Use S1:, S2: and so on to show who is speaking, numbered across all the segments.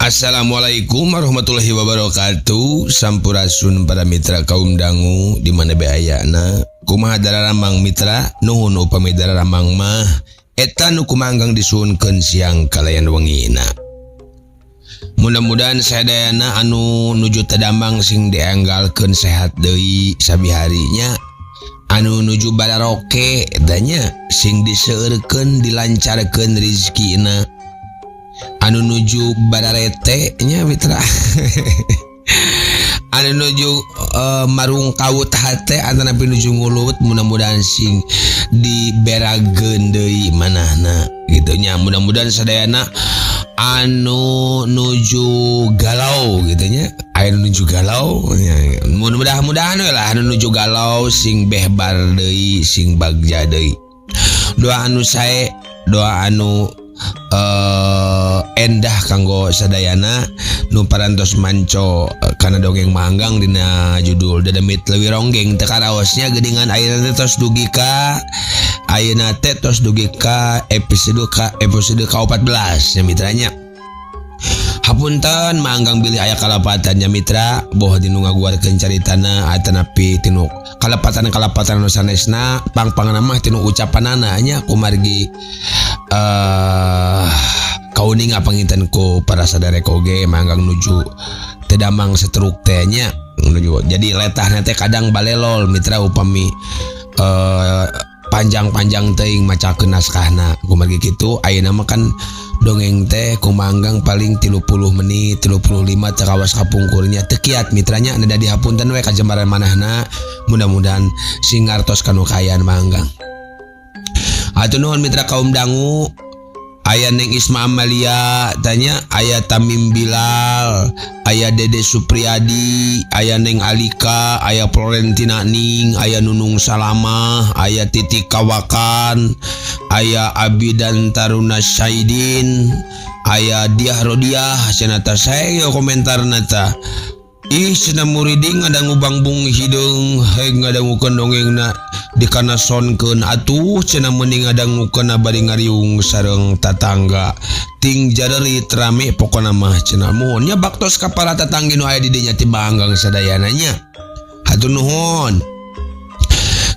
S1: Assalamualaikum warahmatullahi wabarakatuh. Sampurasun para mitra kaum dangu di mana bae ayana. Kumaha daramang, mitra? Nuhun upami daramang mah. Eta nu ku Manggang disuhunkeun siang kalayan wengina. Mudah-mudahan sadayana anu nuju teu damang sing dienggalkeun sehat deui sabiharinya, anu nuju bararoke danya sing diseueurkeun, dilancarkeun rizkina, anu nuju bararete nya, mitra, anu nuju marung kawut hate atanapi nuju nguluwet, mudah-mudahan sing diberageun deui manahna gitu nya. Mudah-mudahan sadayana anu nuju galau gitu nya, aya nu nuju galau nya, mudah-mudahan we lah anu nuju galau sing behbar deui, sing bagja deui. Doa anu sae, doa anu endah kanggo sadayana nu parantos manco kana dongeng Manggang dina judul Dedemit Leuwi Ronggeng. Teu karaosnya geuningan, ayeuna teh tos dugi ka, ayeuna teh tos dugi ka episode ka-14 nya, mitranya. Hapunten, Manggang, bilih aya kalepatan nya, mitra, boh dinu ngaguarkeun caritana atanapi tinu kalepatan-kalepatan nu sanesna. Pang-pangna mah tinu ucapanana nya, kumargi kauninga panginten ku para saderek oge Manggang nuju teu damang setruk teh nya, nuju jadi letahna teh kadang balelol, mitra, upami panjang-panjang teuing macakeun naskahna. Kumargi kitu, ayeuna mah kan dongeng teh ku Manggang paling 30 menit, 35 teu kawas kapungkurnya. Teu kiat, mitranya, da dihapunten we kajembaran manahna. Mudah-mudahan sing ngartos kanu kaayaan Manggang. Hatur nuhun, mitra kaum dangu. Aya Neng Isma Amalia tanya, aya Tamim Bilal, aya Dede Supriyadi, aya Neng Alika, aya Florentina Ning, aya Nunung Salamah, aya Titi Kawakan, aya Abidan Taruna Saidin, aya Diah Rodiah. Cenah tah saya komentar nata. Ih, cenah, muriding ngadangu bangbung hideung heg ngadangukeun dongengna dikanasonkeun atuh cenah, mending ngadangukeun bari ngariung sareng tatangga ting jarerit rame pokona mah cenah. Muhun nya, baktos ka para tatanggi nu aya di dinya ti Manggang sadayana nya. Hatur nuhun.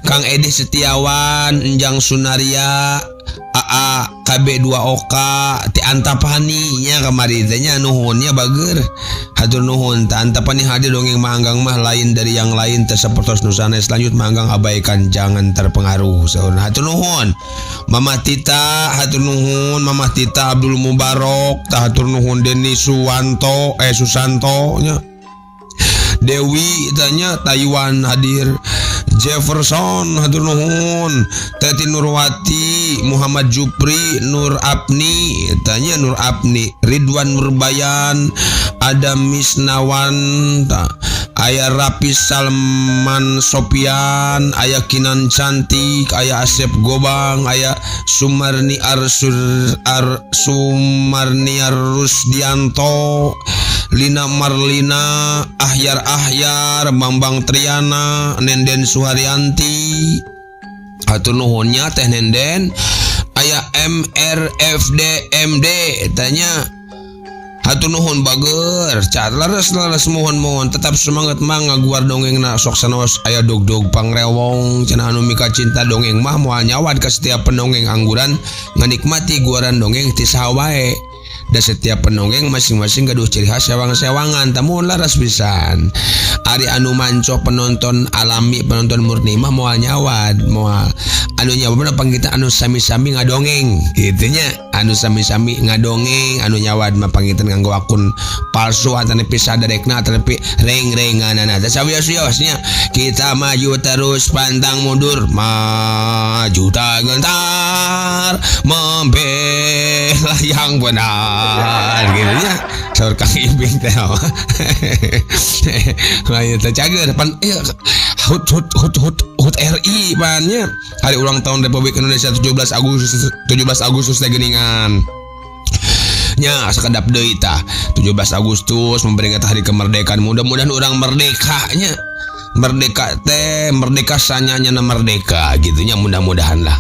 S1: Kang Edi Setiawan, Enjang Sunaria, AA KB2 Oka ti Antapani nya kamari teh nya. Nuhun nya, bager, hatur nuhun. Ta Antapani hadir. Dongeng Manggang mah lain dari yang lain, teu sapertos nu sanes. Lanjut, Manggang abaikan, jangan terpengaruh saurna. Hatur nuhun. Mama Tita, hatur nuhun. Mama Tita Abdul Mubarok tah, hatur nuhun. Deni Suwanto, eh, Susanto nya. Dewi tanya Taiwan hadir. Jefferson, hatur nuhun. Teti Nurwati, Muhammad Jupri, Nur Apni tanya, Nur Apni, Ridwan Nurbayan, ada Misnawan ta, aya Rapi Salman Sopian, aya Kinan Cantik, aya Asep Gobang, aya Sumarni Arsur Ar Sumarni Rusdianto, Lina Marlina, Ahyar Ahyar, Bambang Triana, Nenden Suharyanti. Hatur nuhun nya, Teh Nenden. Aya MRFDMD tanya. Hatur nuhun, bager. Cat leres leres, mohon mohon tetap semangat Mang ngaguar dongengna, sok sanaos aya dog-dog pangrewong cenah. Anu mika cinta dongeng mah moal nyawad ka setiap pendongeng angguran nganikmati guaran dongeng ti saha wae, da setiap pendongeng masing-masing gaduh ciri khas sewang-sewangan. Tamun laras pisan. Ari anu manco penonton alami, penonton murni mah moal nyawad, moal. Anu nyawad mah kita anu sami-sami ngadongeng gitu nya, anu sami-sami ngadongeng. Anu nyawad mah panginten nganggo akun palsu atanapi sadarekna atanapi reng-renganana. Teh sawios-wiosnya kita maju terus, pantang mundur, maju tak gentar, membela yang benar gitu nya, saur Kang Ibing teh. Lah, ieu teh cager pan ieu HUT HUT HUT HUT HUT RI pan nya, hari ulang tahun Republik Indonesia 17 Agustus, 17 Agustus teh geuningan nya. Sakedap deui tah 17 Agustus memperingati hari kemerdekaan. Mudah-mudahan urang merdeka nya, merdeka teh merdeka sanyanya merdeka gitu nya. Mudah-mudahan lah.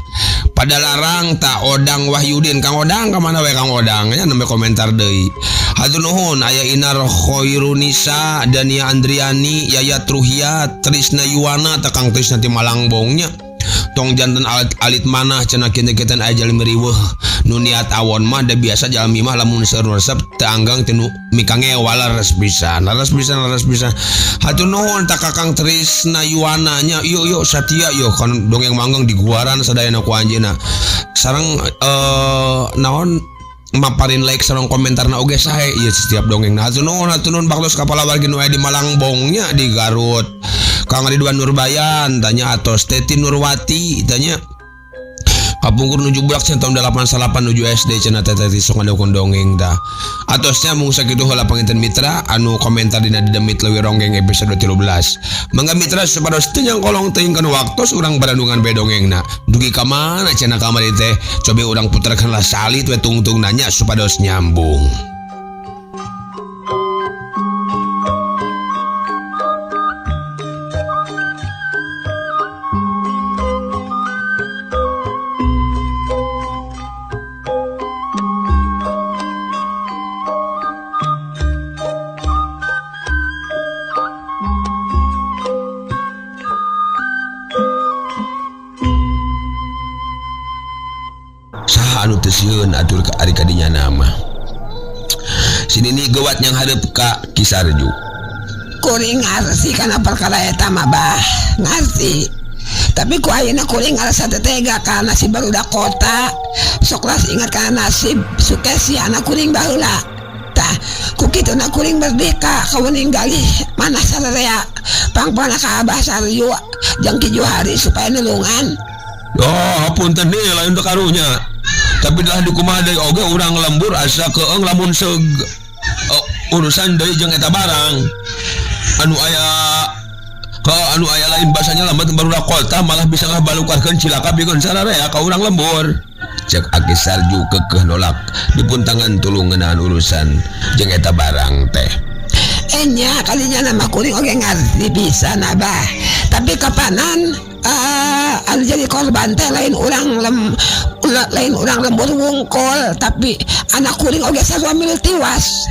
S1: Padalarang tak Odang Wahyudin Kang Odang ka mana we Kang Odang nya nembe komentar deui. Hatur nuhun aya Inar Khairunisa, Dania Andriani, Yayat Ruhiyat, Trisna Yuwana tah Kang Trisna ti Malangbong nya. Tong janten alit manah cenah kieu-kieu aya jalmi riweuh nu niat awon mah da biasa jalmi mah lamun seueur nu resep teu anggang teu nu mikangewa leres pisan leres pisan leres pisan. Hatur nuhun ta Kakang Trisna Yuwana nya ieu ieu satia ieu kan dongeng manggang diguaran sadayana ku anjeunna. Sareng naon maparin like sareng komentarna oge sae ieu setiap dongeng. Hatur nuhun baktos ka palawargi nu aya di Malangbong nya di Garut. Kang Ridwan Nurbayan tanya atos Teti Nurwati tanya kapungkur nuju budak cenah tahun 88 nuju SD cenah teh teh sok ngadukung dongeng tah. Atosnya mung sakitu heula panginten mitra anu komentar dina Dedemit Leuwi Ronggeng episode 13. Mangga mitra supados teu nyangkolong teuing kana waktos urang barandungan bae dongengna. Dugi ka mana cenah kamari teh cobi urang puterkeun lah salit we tungtung nanya supados nyambung. Saha anu teu sieun atur ka ari kadinya nama. Si Nini gewat yang hadep ka Ki Sarju.
S2: Kuring ngarti kana perkara eta mah bah, ngarti. Tapi ku ayeuna kuring ngarasa teu tega ka nasib barudak kota. Sok las ingat kana nasib Sukesi anak kuring baheula. Tah, ku kituna kuring merdeka kawening galih manah sararea pangpana ka Abah Sarju jeung Ki Juhari supaya nulungan.
S1: Oh, punten nih lain teu karunya. Tapi dah dikumaha deui oge urang lembur asa keeng lamun seug urusan deui jeung eta barang. Anu aya ka anu aya lain basanya lambat barudak kota malah bisa ngabalukarkeun cilaka pikeun sararea ka urang lembur. Cek Aki Sarju kekeh nolak dipun tangan tulung ngeunaan urusan jeung eta barang teh.
S2: Enya kalinya nama kuring oge ngarti pisan Abah. Tapi kapanan anu jadi korban teh lain urang lem, lain urang lembur wungkul, tapi anak kuring oge sarua milu tiwas.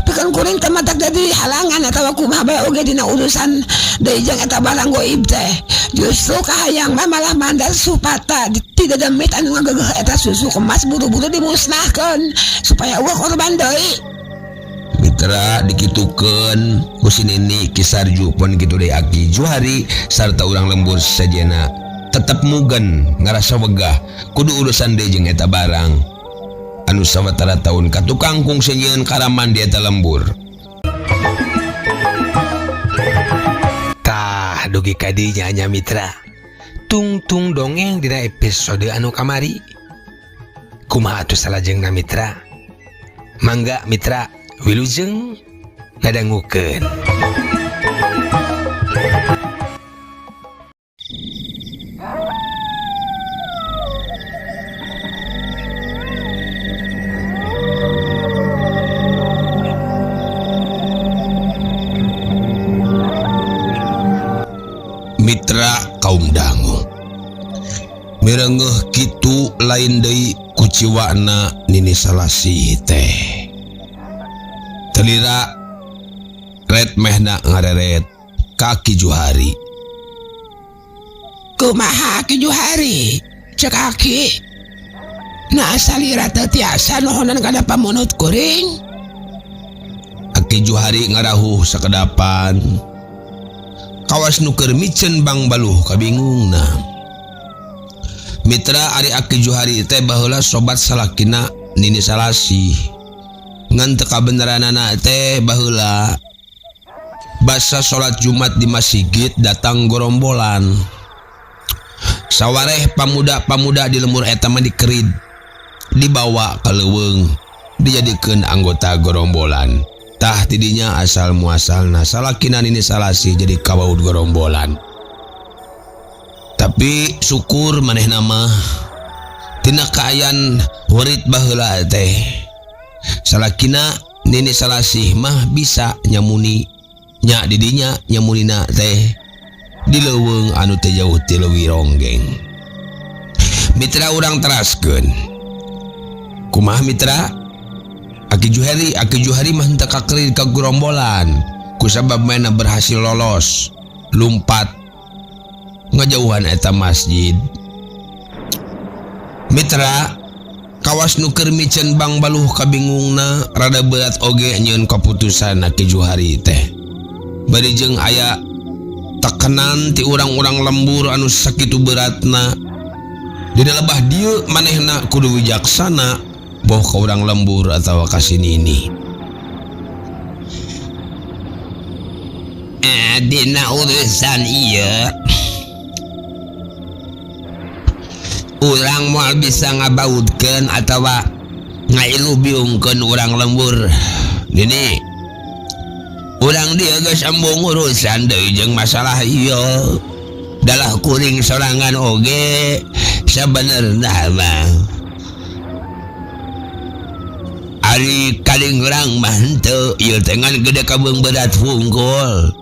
S2: Pikeun kuring teh matak jadi halangan atawa kumaha bae oge dina urusan deui jeung eta barang goib teh. Justru kahayang mah malah mandar supata tidak demit anu ngagegeh eta susu kemas buru-buru dimusnahkeun supaya eueuh korban deui.
S1: Mitra dikitukeun ku si Nini Ki Sarju pun kitu deui Aki Juhari sarta urang lembur sejena tetep mugen ngarasa wegah kudu urusan deui jeung eta barang anu sawatara taun ka tukang kungsi nyieun karaman di eta lembur. Tah dugi ka dinya nya mitra tungtung dongeng dina episode anu kamari. Kumaha atuh salajengna mitra? Mangga mitra wilujeng ngadangukeun. Mitra kaum dangu mirengeuh kitu lain deui kuciwana Nini Salasi teh. Telira ret mehna ngareret ka Ki Juhari.
S2: Kumaha Ki Juhari? Cek aki. Nah salira teu tiasa nohonan kana pamunut kuring.
S1: Aki Juhari ngarahuh sakedapan. Kawas nu keur miceun bangbaluh kabingungna. Mitra ari Aki Juhari teh baheula sobat salakina Nini Salasi. Ngan teu kabeneranana teh baheula basa salat Jumat di masjid datang gorombolan. Sawareh pamuda-pamuda di lembur eta mah dikerid, dibawa ka leuweung, dijadikeun anggota gorombolan. Tah tidinya asal muasalna salakina Nini Salasi jadi kawaud gorombolan. Tapi syukur manehna mah tina kaayaan werit baheula teh. Salakina Nini Salasi mah bisa nyamuni nya didinya nyamunina teh di leuweung anu teu jauh ti Leuwi Ronggeng. Mitra urang teraskeun. Kumaha mitra? Aki Juhari, Aki Juhari mah henteu kakerir ka gerombolan. Kusabab manehna berhasil lolos, lumpat ngajauhan eta masjid. Mitra, kawas nu keur miceun bangbaluh kabingungna rada berat oge nyieun kaputusan Aki Juhari teh. Bari jeung aya tekanan ti urang-urang lembur anu sakitu beratna. Dina lebah dieu manehna kudu wijaksana boh ka urang lembur atawa ka si Nini.
S2: Dina urusan ieu urang moal bisa ngabautkeun atawa ngailubiungkeun urang lembur. Nini, urang dieu geus embung urusan deui jeung masalah ieu. Dalah kuring sorangan oge sabenerna mah. Ari kaling urang mah henteu, ieu teh ngan gede kabeung berat hungkul.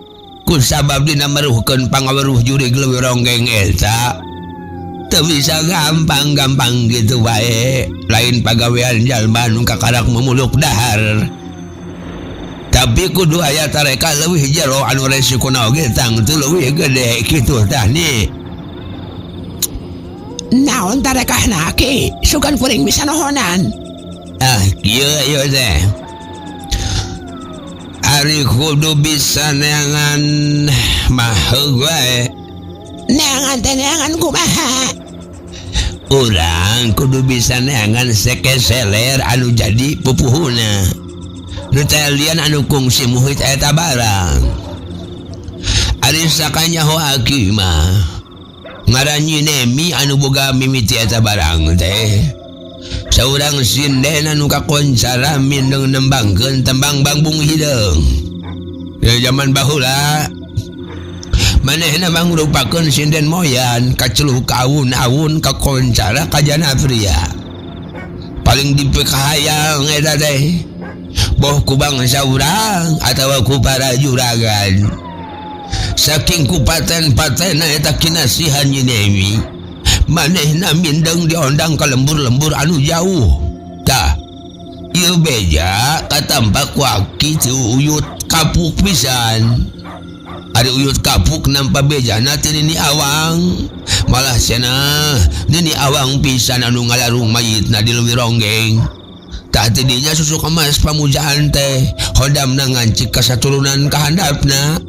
S2: Kusabab dina meruhkeun pangaweruh jurig leuwih ronggeng eta. Teu bisa gampang-gampang gitu wae, lain pagawean jalma nu kakarak memuluk dahar. Tapi kudu aya tareka leuwih jero anu resikona oge tangtu leuwih gede kitu tah ni. Naon tarekahna ki? Sugan kuring bisa nohonan.
S1: Ah, kieu ieu teh. Ari kudu bisa neangan mah heug wae.
S2: Neangan teh neangan kumaha?
S1: Urang kudu bisa neangan sekeseler anu jadi pupuhuna. Nu teh lian anu kungsi muhit eta barang. Ari sakanyaho aki mah ngaran Nyi Nemi anu boga mimiti eta barang teh. Saurang sinden anu kakoncara mindeng nembangkeun tembang Bangbung Hideung. Di zaman baheula manehna mangrupakeun sinden moyan kaceluh ka awun-awun kakoncara ka jana pria. Paling dipekahayang eta teh boh ku bangsa urang atawa ku para juragan. Saking ku paten-patena eta kinasihan Nyi Nemi, manehna mindeng diondang ka lembur-lembur anu jauh. Tah, ieu beja katampa ku aki ti Uyut Kapuk pisan. Ari Uyut Kapuk nampa bejana ti Nini Awang. Malah cenah Nini Awang pisan anu ngalarung mayitna di leuwih ronggeng. Tah ti dinya susuk emas pamujaan teh hodamna ngancik ka saturunan ka handapna.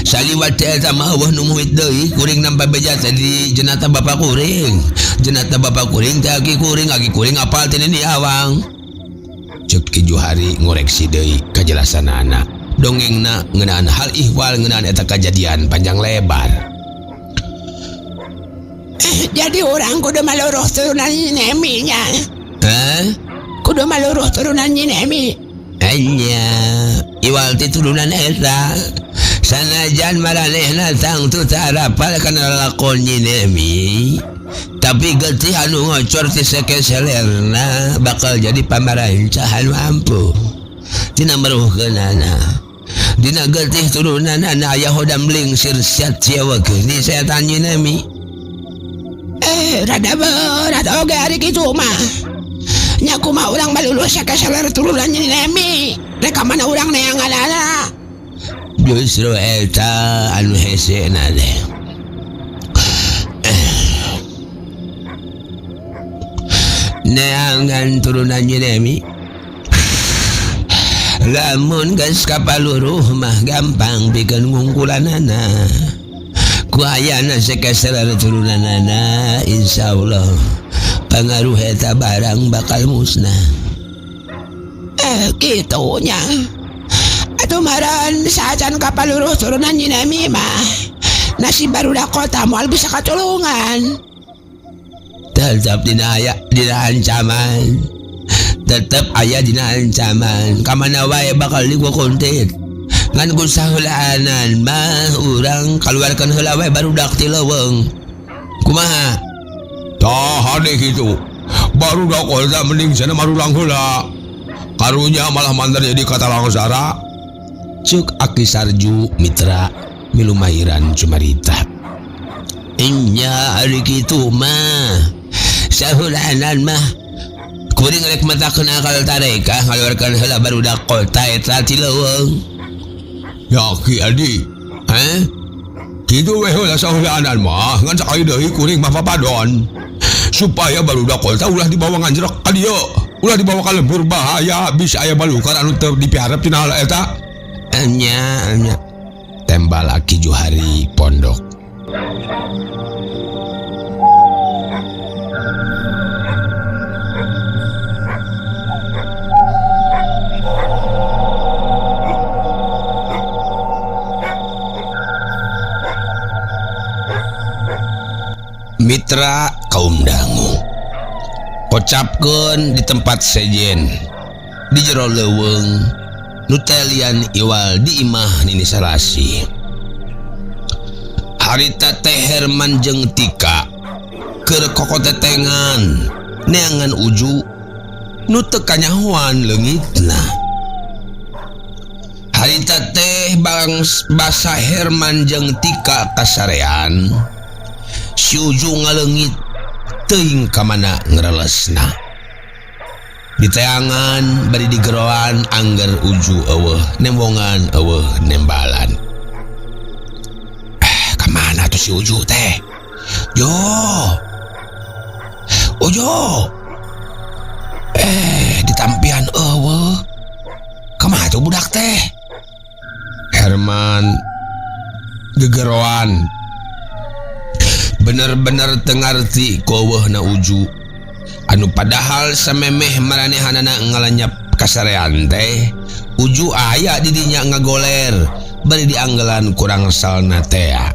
S1: Saliwat teh eta mah eueuh nu muhit deui kuring nampa beja teh di jenata bapa kuring. Jenata bapa kuring teh aki kuring, aki kuring apal ti Nini Awang. Ceuk Ki Juhari ngoreksi deui kajelasanana. Dongengna ngeunaan hal ihwal ngeunaan eta kajadian panjang lebar.
S2: Jadi urang kudu maluruh turunan Nyi Nemi nya.
S1: Hah?
S2: Kudu maluruh turunan Nyi Nemi.
S1: Enya, iwal ti turunan eta. Sanajan maranehna tangtu tarapal kana lalakon Nyi Nemi, tapi getih anu ngocor ti sekeselerna bakal jadi pamaranca anu ampuh. Dina meruhkeunana. Dina getih turunanana aya hodam lingsir siat siawekeun ni setan Nyi Nemi.
S2: Rada berat oge ari kitu mah. Nya kumaha urang maluluh sakeseler turunan Nyi Nemi. Rek ka mana urang neanganana?
S1: Justru eta anu hesena teh. Neangan turunan Nyi Nemi. Lamun geus kapaluruh mah gampang pikeun ngungkulanana. Ku ayana sakeseler turunanana, insyaallah pangaruh eta barang bakal musnah.
S2: Kitu nya. Atuh maran saacan kapaluruh turunan Nyi Nemi mah nasib barudak kota moal bisa katulungan.
S1: Tetep dina aya dina ancaman. Tetep aya dina ancaman. Kamana wae bakal dikukuntit. Ngan ku saheulaanan mah urang kaluarkeun heula wae barudak ti leuweung. Kumaha?
S3: Tah hade kitu. Barudak kota mending cenah marulang heula. Karunya malah mandar jadi katalangsara.
S1: Ceuk Aki Sarju mitra milu mahiran cumarita. Nya ari kitu mah. Saheulaanan mah kuring rek matakeun akal tarekah ngaluarkeun heula barudak kota eta ti leuweung.
S3: Ya Ki Adi.
S1: Hah?
S3: Kitu we heula saheulaanan mah ngan sakali deui kuring mah papadon. Supaya barudak kota ulah dibawa nganjrek ka dieu. Ulah dibawa ka lembur bahaya bisa aya balukar anu teu dipiharep tina hal eta.
S1: Nya nya. Tembal Aki Juhari pondok. Mitra kaum dangu kocapkeun di tempat sejen di jero leuweung nu telian iwal di imah Nini Salasi. Harita teh Herman jeung Tika keur kokotetengan neangan Uju nu teu kanyahoan leungitna. Harita teh basa Herman jeung Tika kasarean. Si Uju ngaleungit teuing ka mana ngrelesna. Diteangan bari digeroan angger Uju eueuh nembongan eueuh nembalan. Ka mana tuh si Uju teh? Jo. Uju. Ditampian eueuh. Ka mana tuh budak teh? Herman gegeroan. Bener-bener teu ngarti ku euweuhna Uju. Anu padahal samemeh maranehanana ngalanyap kasarean teh, Uju aya di dinya ngagoler bari dianggelan kurang salna tea.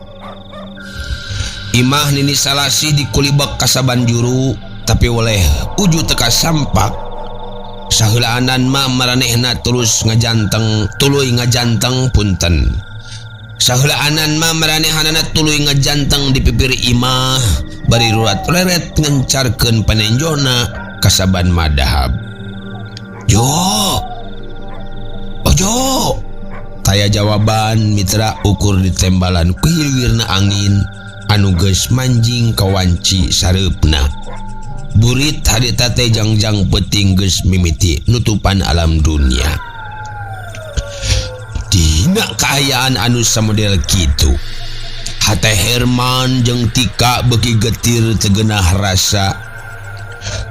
S1: Imah Nini Salasi dikulibek kasaban juru, tapi oleh Uju teu kasampak. Saheulaanan mah maranehna terus ngajanteng, tuluy ngajanteng punten. Saheulaanan mah maranehanana tuluy ngajanteng di pipir imah bari rurat reret ngencarkeun panenjona kasaban madahab. Jo. Ojo. Taya jawaban mitra ukur ditembalan ku hiwirna angin anu geus manjing ka wanci sareupna. Burit harita teh jangjang peuting geus mimiti nutupan alam dunia. Dina kaayaan anu samodel kitu. Hate Herman jeung Tika beuki getir tegenah rasa.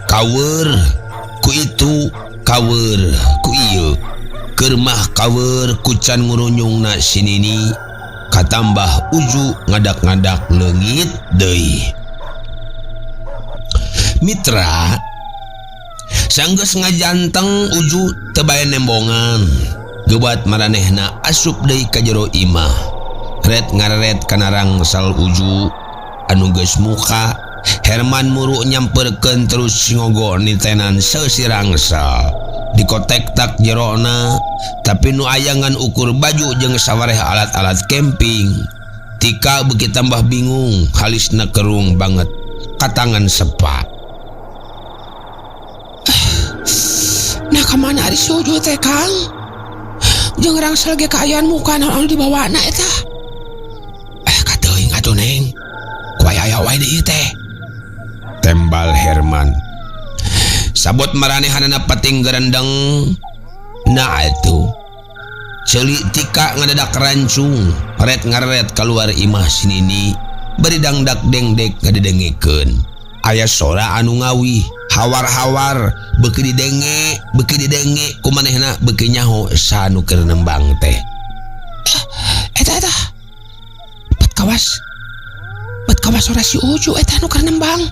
S1: Kawer ku itu, kawer ku ieu. Keur mah kawer ku can ngurunyungna si Nini. Katambah Uju ngadak-ngadak leungit deui. Mitra sanggeus ngajanteng Uju teu bae nembongan. Gebat maranehna asup deui ka jero imah. Ret ngareret kana rangsal Uju anu geus muka. Herman muru nyamperkeun terus ngogo nitenan seusi rangsal. Dikotek tak jerona, tapi nu ayangan ukur baju jeung sawareh alat-alat camping. Tika beuki tambah bingung, halisna kerung banget, katangan sepa.
S2: Nah kamana ari si Uju teh Kang? Jeung rangsal ge kaayaan muka naon anu dibawana eta?
S1: Kateuing atuh Neng. Ku aya wae deui teh. Tembal Herman. Sabot maranehanana pating gerendeng. Nah atuh. Ceuli Tika ngadadak rancung, ret ngareret keluar imah si Nini, bari dangdak dengdek ngadedengekeun. Aya sora anu ngawih, hawar-hawar, beuki didenge, ku manehna beuki nyaho saha nu keur nembang teh.
S2: Eta eta. Bet kawas. Bet kawas sora si Uju eta nu keur nembang.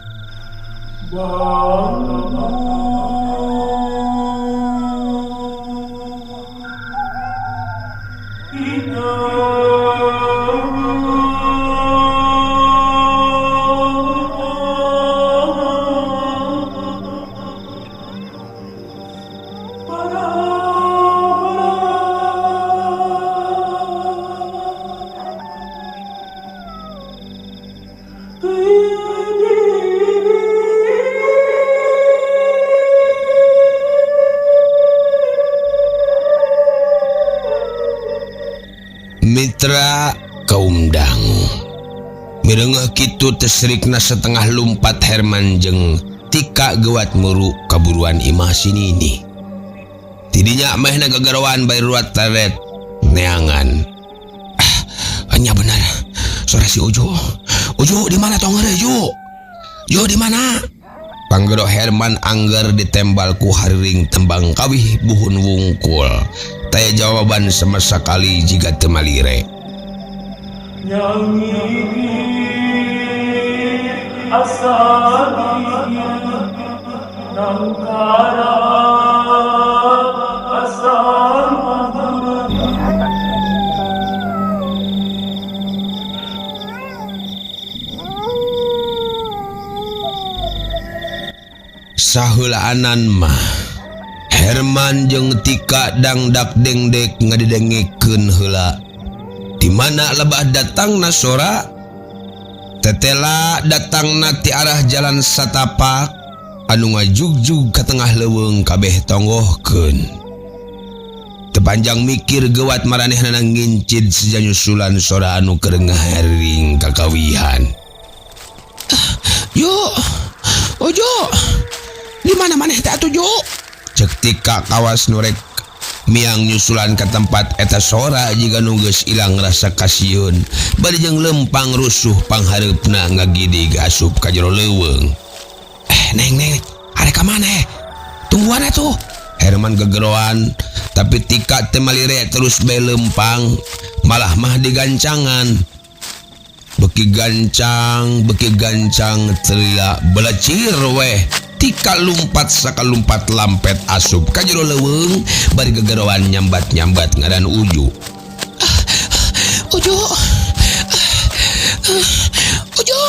S1: Mitra kaum dangu. Mireungeuh kitu tesrikna setengah lumpat Herman jeung Tika geuwat muru kaburuan imah si Nini. Tidinya mehna gagaroan bari ruat taret neangan. Ah, nya benar. Suara si Uju. Uju di mana tong heureuy Ju? Ju di mana? Panggero Herman angger ditembal ku hariring tembang kawih buhun wungkul. Taya jawaban sama sekali jiga teu malire. Saheulaanan mah Herman jeung Tika dangdak dengdek ngadidengekeun heula. Di mana lebah datangna sora tetela datangna ti arah jalan satapak anu ngajugjug ka tengah leuweung kabeh tonggohkeun. Tepanjang mikir gewat maranehna ngincid sejanyusulan sora anu keur ngahering kakawihan. Yo, ojo. Di mana maneh teh atuh, Jo? Cek Tika kawas nurek miang nyusulan ke tempat eta sora jiga nu geus ilang rasa kasieun bari jeung lempang rusuh panghareupna ngagidig asup ka jero leuweung. Neng neng, arek ka mana? Tungguan atuh. Herman gegeroan, tapi Tika teu malire terus bae lempang, malah mah digancangan. Beki gancang telila belecir weh. Tika lumpat sakalumpat lampet asup ka jero leuweung bari gegeroan nyambat-nyambat ngaran Uju.
S2: Uju. Uju.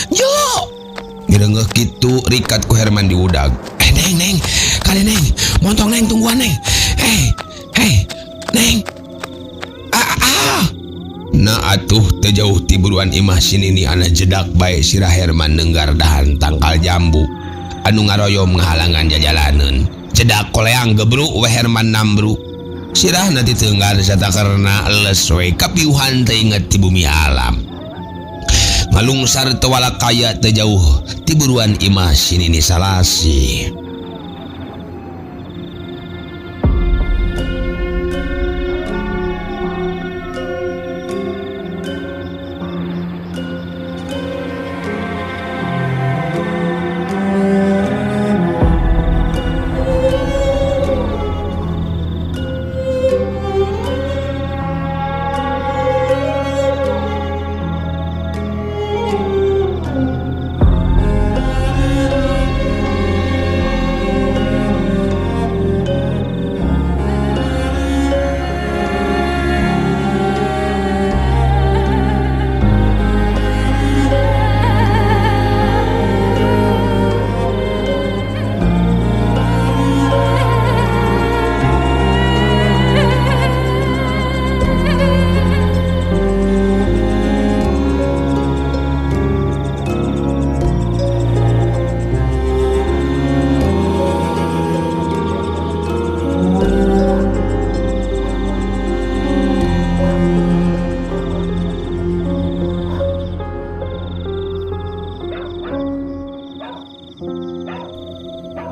S2: Ju.
S1: Ngireungeuh kitu rikat ku Herman diudag.
S2: Neng neng, kali neng, montong neng tungguan neng. Hey, neng.
S1: Nah atuh teu jauh ti buruan imah si Nini ana jedak bae sirah Herman nenggar dahan tangkal jambu anu ngaroyom ngahalangan jajalaneun. Jedak koleang gebru we Herman nambru. Sirahna titeunggar satakerna les we kapiuhan teu inget ti bumi alam. Ngalungsar teu walakaya teu jauh ti buruan imah si Nini Salasi.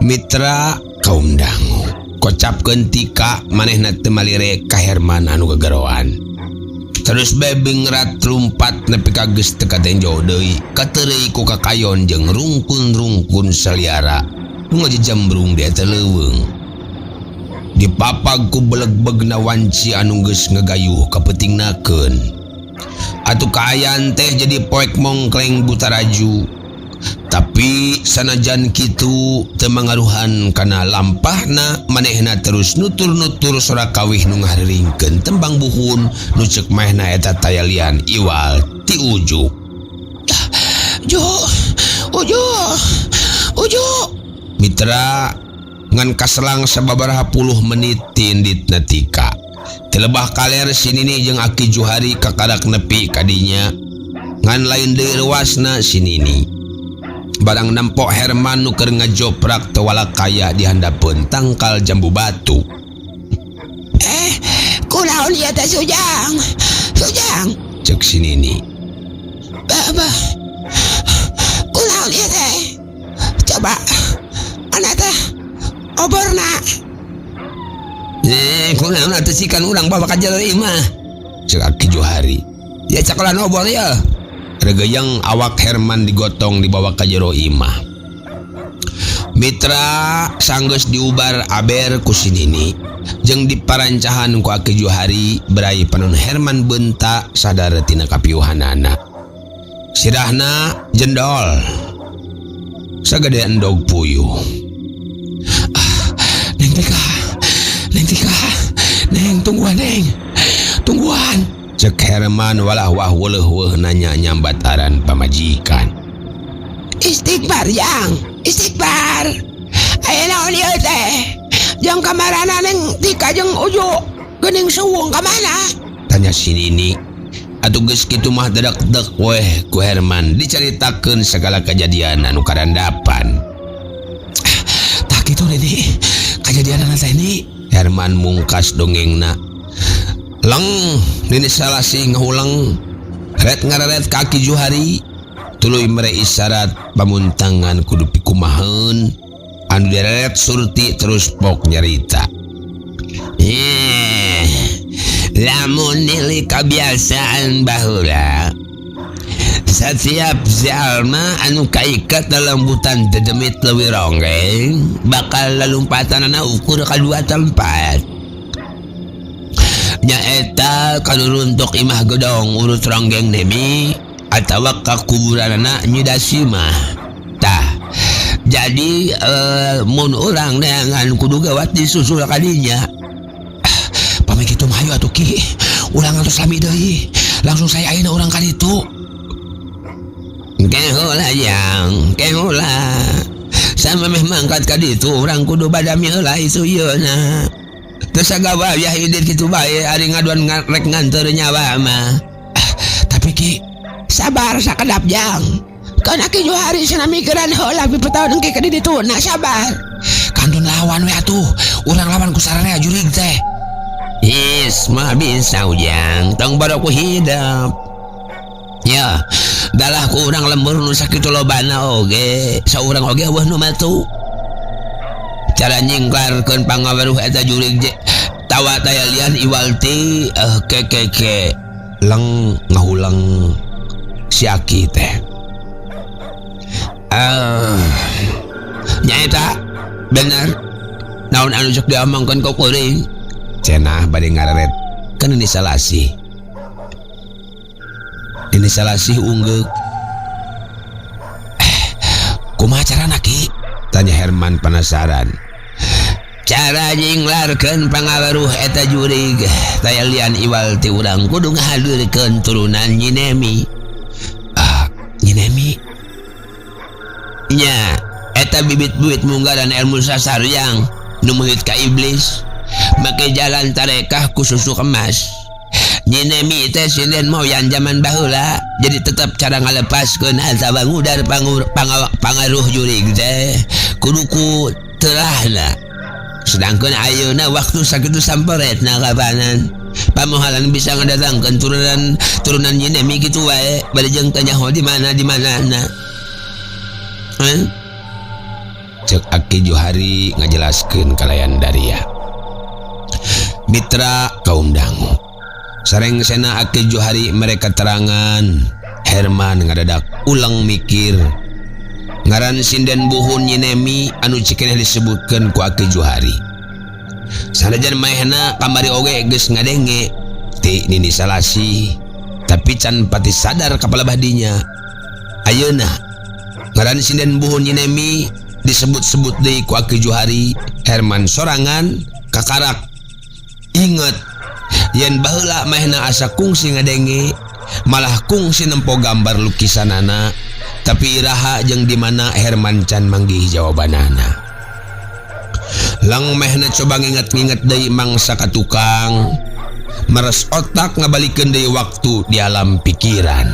S1: Mitra kaum dangu kocapkeun Tika manehna teu malire ka Herman anu gegeroan. Terus bae bingrat lumpat nepi ka geus teu katenjo deui kateureuy ku kakayon jeung rungkun-rungkun saliara nu ngajejembrung di eta leuweung. Dipapag ku belegbegna wanci anu geus ngagayuh kapentingnakeun. Atuh kaayaan teh jadi poek mongkleng butaraju. Tapi sanajan kitu teu mangaruhan kana lampahna manehna terus nutur-nutur sora kawih nu ngahariringkeun tembang buhun nu ceuk manehna eta tayalian iwal ti Uju.
S2: Ju, Uju, Uju.
S1: Mitra ngan kaselang sababaraha puluh menit tinditna Tika. Telebah kaler si Nini jeung Aki Juhari kakarak nepi kadinya. Ngan lain deui reuasna si Nini. Barang nempok Herman nu keur ngajoprak teu walakaya di handapeun tangkal jambu batu.
S2: Kunaon ieu teh Sujang? Sujang,
S1: Cek si Nini.
S2: Abah. Kunaon ieu teh? Coba. Mana teh? Oborna.
S1: Eh, kunaon atuh sikan urang bawa ka jero imah. Cek Aki Johari. Ya cakelan obor ya. Regeyang awak Herman digotong dibawa ka jero imah. Mitra sanggeus diubar aber ku si Nini jeung diparancahan ku Aki Johari berai panon Herman beunta sadar tina kapiuhanana. Sirahna jendol. Sagede endog puyuh. Ah, Neng Tika. Neng Tika. Neng tungguan Neng. Tungguan. Cek Herman walah wah weuleuh nanya nyambat aran pamajikan.
S2: Istighfar yang, istighfar. Aya naon ieu teh? Jang kamarana Neng Tika jeung Uju geuning suwung ka mana?
S1: Tanya si Nini. Atuh geus kitu mah dedek-dek weh ku Herman dicaritakeun segala kejadian anu karandapan. Ah, tah kitu Nini. Kajadianana teh ni. Herman mungkas dongengna. Leng Nini Salasih ngahuleng. Ret ngareret ka Aki Juhari. Tuluy mere isyarat pamuntangan kudu pikumaheun. Anu direret Surti terus pok nyarita. Eh, lamun nilai kebiasaan baheula setiap jalma anu kaiket lelembutan dedemit leuwih ronggeng bakal lalompatanana ukur ka dua tempat nyaeta ka runtuk imah gedong urut ronggeng Nemi atawa ka kuburanana Nyi Dasimah. Tah, jadi mun urang neangan kudu gawat disusul kadinya. Ah, pami kitu mah hayu atuh Ki, urang atos lami deui, langsung saya ayeuna urang ka ditu. Ke heula Jang, ke heula. Sama meh mangkat ka ditu urang kudu badami heula isu ieuna. Teu sagawa ya hidit kitu bae ari ngaduan rek nganteur nyawa mah. Ah, tapi Ki,
S2: Sabar sakedap Jang. Kan Aki Johari cenah mikiran heula pipetaun engke ka ditu na sabar.
S1: Kantun lawan we atuh. Urang lawan ku sararea jurig teh. Is mah bisa Ujang, tong boro ku hidep. Ya, dalah ku urang lembur nu sakitu lobana oge, saurang oge euweuh nu matu. Cara nyingklarkeun pangaweruh eta jurig je tawa taya lian iwal ti kekeke leng ngahuleng si Aki teh. Ah, nyaeta bener naon anu sok diomongkeun ku kuring cenah bade ngareret kan ini Salasih, ini Salasih unggeuk. Eh, kumaha carana Ki? Tanya Herman penasaran. Cara nyinglarkeun pangaweruh eta jurig taya lian iwal ti urang kudu ngahadirkeun turunan Nyi Nemi. Ah, Nyi Nemi nya eta bibit-bibit munggaran ilmu sasaryang nu muhit ka iblis make jalan tarekah ku susu emas. Nyi Nemi teh sinden moyan zaman baheula, jadi tetap cara ngalepaskeun atawa ngudar pangaruh jurig teh kudu ku terahna. Sedangkan ayeuna waktu sakitu samperetna kapanan pamohalan bisa ngadatangkeun turunan turunan Nyi Nemi kitu wae bade jeung teu nyaho di mana di mana na. Huh? Cek Aki Johari ngajelaskeun kalayan Daria. Mitra kaum dangu. Sareng sena Aki Johari mere keterangan, Herman ngadadak ulang mikir. Ngaran sinden buhun Nyi Nemi anu cikeneh disebutkeun ku Aki Johari. Sanajan maehna kamari oge geus ngadenge ti Nini Salasih, tapi can pati sadar kapala badinya. Ayeuna ngaran sinden buhun Nyi Nemi disebut-sebut deui ku Aki Johari, Herman sorangan kakarak inget yen baheula maehna asa kungsi ngadenge, malah kungsi nempo gambar lukisanana, tapi iraha jeung di mana Herman can manggih jawabanana. Lang mehna coba nginget-nginget deui mangsa ka tukang, meres otak ngabalikeun deui waktu di alam pikiran.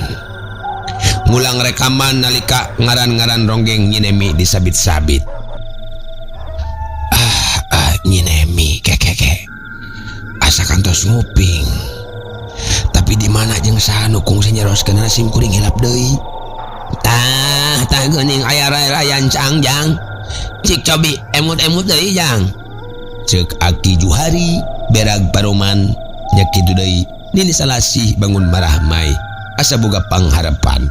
S1: Ngulang rekaman nalika ngaran-ngaran ronggeng Nyi Nemi disabit-sabit. Ah, ah, Nyi Nemi kekeke. Asa kantos nguping. Tapi di mana mana jeung saha nu kungsi nyaroskeunana sim kuring hilap deui. Tah tah geuning aya rayan cang jang. Cik cobi emut-emut deui jang. Ceuk Aki Juhari berag paroman nya kitu deui. Nini Salasih bangun marahmai asa boga pangharapan.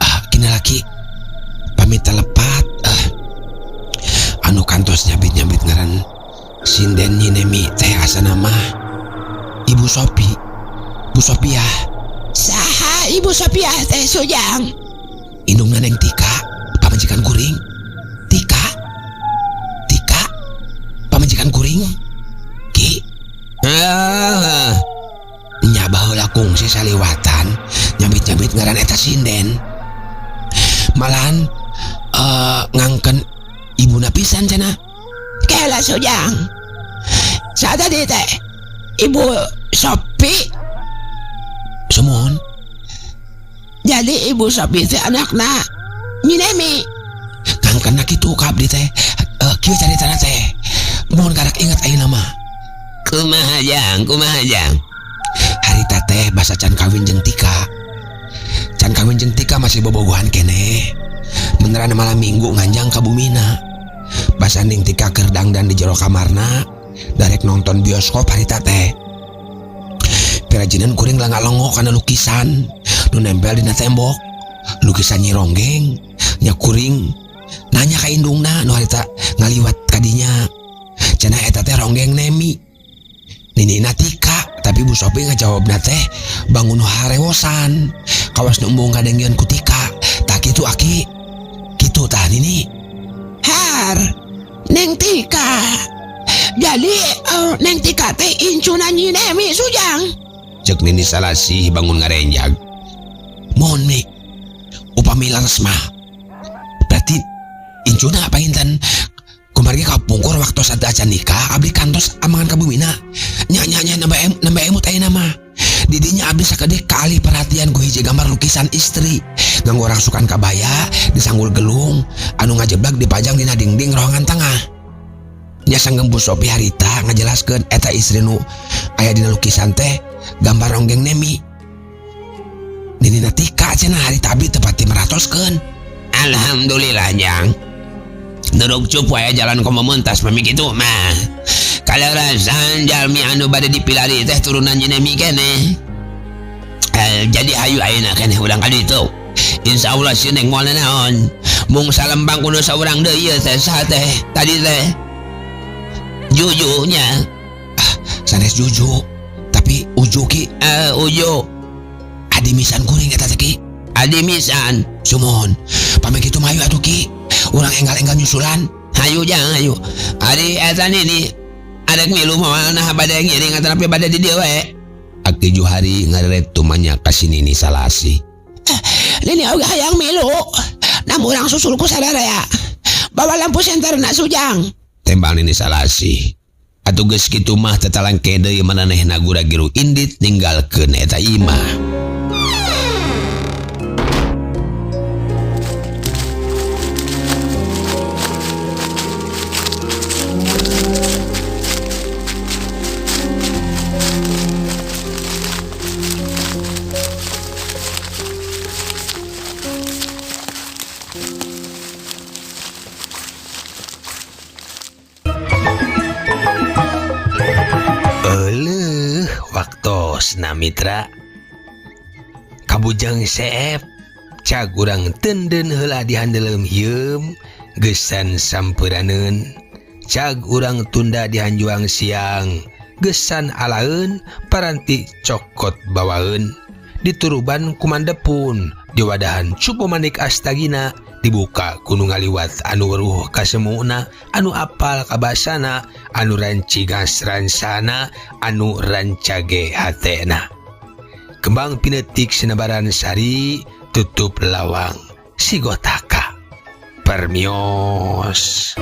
S1: Ah kina laki pamit telepat ah anu kantos nyabit-nyabit ngaran sinden Nyi Nemi teh asana mah Ibu Sopi, Bu Sopiah.
S2: Saha Ibu Sopiah teh Sujang?
S1: Indungna Neng Tika, pamajikan kuring. Tika, Tika, pamajikan kuring. Ki, ah, nya baheula kungsi saliwatan nyabit-nyabit ngaran eta sinden. Malahan ngangken ibuna pisan cenah.
S2: Kela Sujang. Saha tadi teh? Ibu Sopi.
S1: Sumuhun.
S2: Jadi Ibu Sopi teh anakna Nyi Nemi.
S1: Ngangkenna kitu ka abdi teh. Kieu caritana teh. Mohon karak ingat ayeuna mah. Kumaha jang, kumaha jang. Harita teh basa can kawin jeung Tika. Can kawin jeung Tika masih bobogohan keneh. Beneran malam minggu nganjang ka bumina. Basa ning Tika keur dangdan di jero kamarna, darek nonton bioskop harita teh. Pirajinan kuring langga-longo kana lukisan nu nempel dina tembok. Lukisan Nyi Ronggeng nya kuring nanya ka indungna nu harita ngaliwat kadinya. Cenah eta teh ronggeng Nemi. Ninina Tika, tapi Bu Sopi ngajawabna teh bangun harewosan. Kawas nu embung kadengieun ku Tika. Tah kitu aki. Kitu tah nini.
S2: Har, Neng Tika. Jadi Neng Tika teh incuna Nyi Nemi Sujang.
S1: Ceuk Nini Salasih bangun ngarenjag. Mohon mi, upami leres mah. Berarti incuna panginten. Kumargi kapungkur waktu saat acan nikah, abdi kantos amangan ka bumina. Nya nya nya nambah emut ayeuna mah. Didinya abdi sakedik kali perhatian ku hiji gambar lukisan istri. Nganggo rangsukan kabaya, disanggul gelung, anu ngajeblag dipajang dina dinding ruangan tengah. Nya sanggem Bu Sopi harita ngajelaskeun eta istri nu aya dina lukisan teh gambar ronggeng Nemi. Ninina Tika cenah harita abdi teu pati meratoskeun. Alhamdulillah jang. Nuruk cupu aya jalan komo mentas pami kitu mah. Kalarasan jalmi anu bade dipilari teh turunan Nyi Nemi keneh. Jadi hayu ayeuna keneh urang ka ditu. Insyaallah si Neng moal naon. Mung salembang kudu saurang deui ieu teh saha teh tadi teh. Jujunya. Ah, sanes Juju, tapi Uju ki. Uju. Adi misan kuring eta teh ki. Adi misan. Sumuhun. Pami kitu mah hayu atuh ki. Urang enggal-enggal nyusulan. Hayu jang hayu. Ari eta nini arek milu moal nah bade ngiring atanapi bade di dieu we. Aki Juhari ngareret tumanya ka si Nini Salasih.
S2: Nini oge hayang milu. Nam urang susul ku sadaya. Bawa lampu senterna Sujang.
S1: Tembang Nini Salasih. Atuh geus kitu mah tetalangke deui mananehna gura-giru indit ninggalkeun eta imah. Waktosna mitra kabujang seep cag urang tenden heula dihandeleum hieum geusan sampuraneun cag urang tunda dihanjuang siang geusan alaeun paranti cokot bawaeun dituruban kumandepun diwadahan cupu manik astagina dibuka ku nu ngaliwat anu weruh kasemuna anu apal kabasana anu rancigas ransana anu rancage hatena kembang pinetik sinebaran sari tutup lawang sigotaka permios.